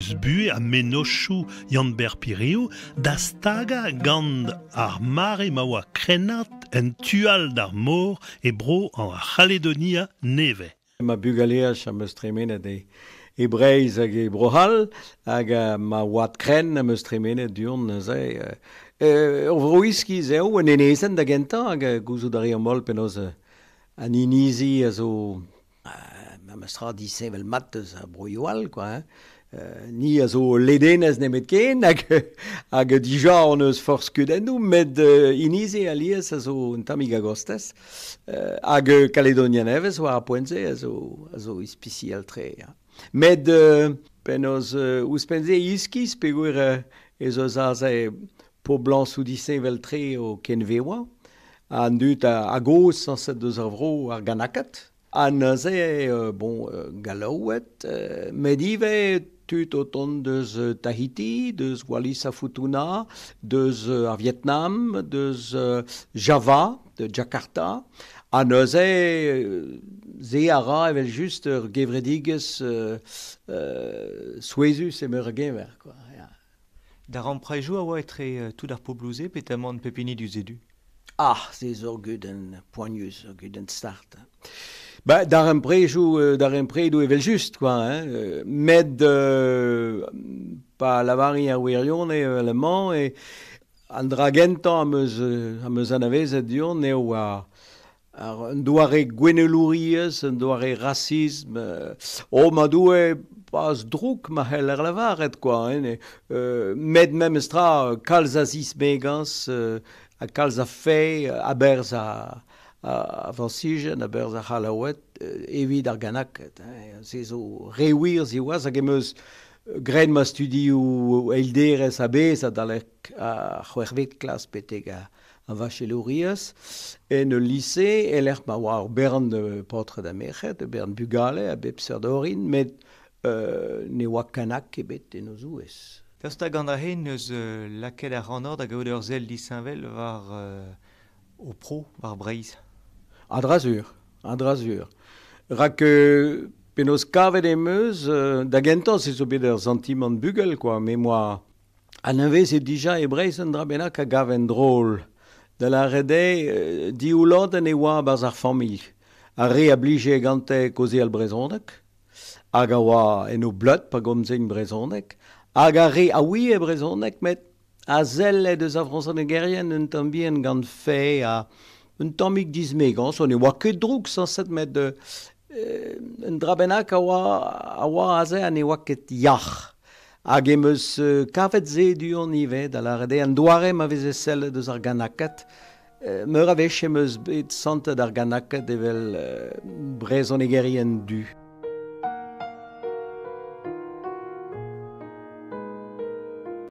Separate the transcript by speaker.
Speaker 1: Eus buhez ha mennozhioù Yann-Ber Piriou da stagañ gant ar mare ma oa krennard en tu all d'ar mor e bro ar C'haledonia Nevez.
Speaker 2: Ma bugaleaj am eus tremenet e, e Breizh hag e Bro-C'hall hag ma oad krenn am eus tremenet du-hont neuze. Ur vro iskis eo, un enezenn da gentañ hag gouzout a reomp holl penaos an inizi a zo memes tra disheñvel mat eus ar broioù all quoi hein. Ni a zo ledenez nemetken hag hag dija hon eus forzh kudennoù met inizi alies a zo un tammig a-gostez hag Kaledonia Nevez war ar poent-se a zo a zo ispisial-tre ya. Met penaos ouzhpenn-se iskis peogwir ez eus aze poblañsoù disheñvel-tre o kenvevañ an dud a-gozh sañset deus ar vro ar Ganaked. Ha neuze, bon, Gallaoued, met ivez tud o tont deus Tahiti, deus Wallis ha Futuna, deus ar Vietnam, deus Java, de Jakarta. Ha neuze, se a ra evel-just ur gevredigezh souezhus e meur a geñver, quoi, ya.
Speaker 3: Darempredoù a oa etre tout ar pobloù-se petamant pep hini diouzh e du?
Speaker 2: Ah, se zo ur gudenn poanius, ur gudenn start. Ba, darempredoù, darempredoù evel-just, quoi, hein. Met pa lavarin ar wirionez evel emañ, e an dra gentañ am eus, am eus anavezet du-hont eo ar un doare gouennelouriezh, un doare rasism. Oh ma Doue, pas drouk ma c'heller lavaret quoi, hein, met memes tra kalz a zismegañs ha kalz a fae a-berzh ar Frañsizien, a-berzh ar C'hallaoued evit ar Ganaked. Hein. Se zo re wir siwazh hag em eus graet ma studioù eilderezh a-bezh adalek ar c'hwec'hvet klas betek ar vachelouriezh en ul lise e-lec'h ma oa ur bern paotred ha merc'hed, ur bern bugale a bep seurt orin, met ne oa kanak ebet en o zouez.
Speaker 3: Daoust hag an dra-se n'eus lakaet ac'hanoc'h da gaout ur sell disheñvel war ho pro, war Breizh?
Speaker 2: A-dra-sur, a-dra-sur. Rak penaos kavet em eus, da gentañ se zo bet ur santimant bugel quoi, me 'moa anavezet dija e Breizh un dra bennak a gaven drol. Da lâret eo, div lodenn e oa 'barzh ar familh. Ar re a blije gante kaozeal brezhoneg, hag a oa en o bleud pa gomzent brezhoneg, hag ar re a ouie brezhoneg met a selle deus ar vrezhonegerien un tamm bihan gant fae ha un tammig dismegañs. Ne oa ket drouk sañset met un dra bennak a oa a oa aze ha ne oa ket yac'h. Hag em eus kavet se du-hont ivez, da lâret eo an doare ma veze sellet eus ar Ganaked. Meur a wech em eus bet santet ar Ganaked evel brezhonegerien du.